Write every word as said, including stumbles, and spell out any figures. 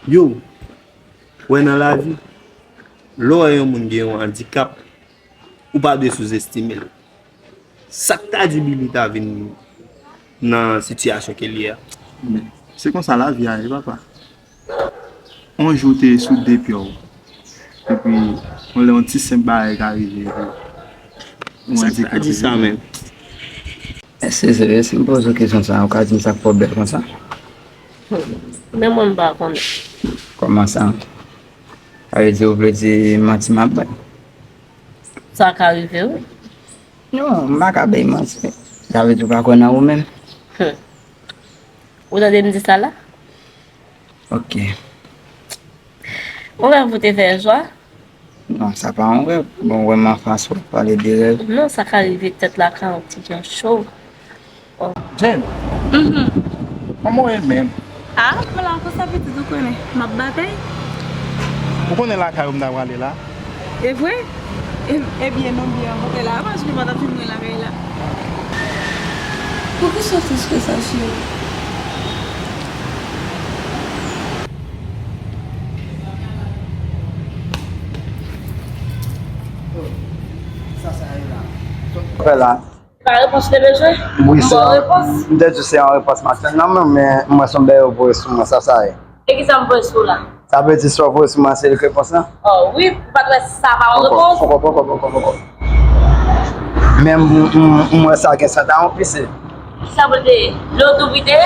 Yo, wè nan lavi, lè w wè yon moun gen yon andikap, ou pa dwe souzestime l. Sa k ta di Billy ta vin nan sitiyasyon ke l ye a? Men, se konsa lavi a ye, papa. On jou w te sou de pye w, epi yon lè yon ti senp bagay ka rive, epi ou andikape. Sa k ta di sa menm? Èske se vre si m poze w kesyon sa a, ou ka di m sa k fè w bèl konsa? Men mwen m pa konnen. Kòman sa? Sa vle di ou vle di manti m ap bay? Sa ka rive wi. Non, m pa ka bay manti. Sa vle di ou pa kwè nan ou menm? Ou tande m di sa la? Ok. Ou wè pou te fè jwa? Non, sa pa yon rèv. Bon, wè m anfas ou pale de rèv. Non, sa ka rive tèt la ka yon ti jan cho. Jane, kòman w ye menm? Ah, m la konsa pitit ou konnen, m ap batay. Ou konnen lakay ou m ta prale la? E vre? E, ebyen non, byen, mwen la, mwen jwenn mwen ap jwenn mwen lakay la. Poukisa w tris konsa, cheri? Sa sa ye la? Fè la. Pa repons ou te bezwen? Wi, se yon repons. M te di se yon repons m ap tann nan men w, men m wè se yon bèl voye sou mwen, sa sa ye? E kisa m voye sou la? Sa vle di sa w voye sou mwen se li k repons lan? Oh wi, ou pa t wè sa pa yon repons? Poko, poko, poko, poko. Men m, m, m wè sa gen sa ta yon pise. Sa pou l te ye? Dlo tou vide?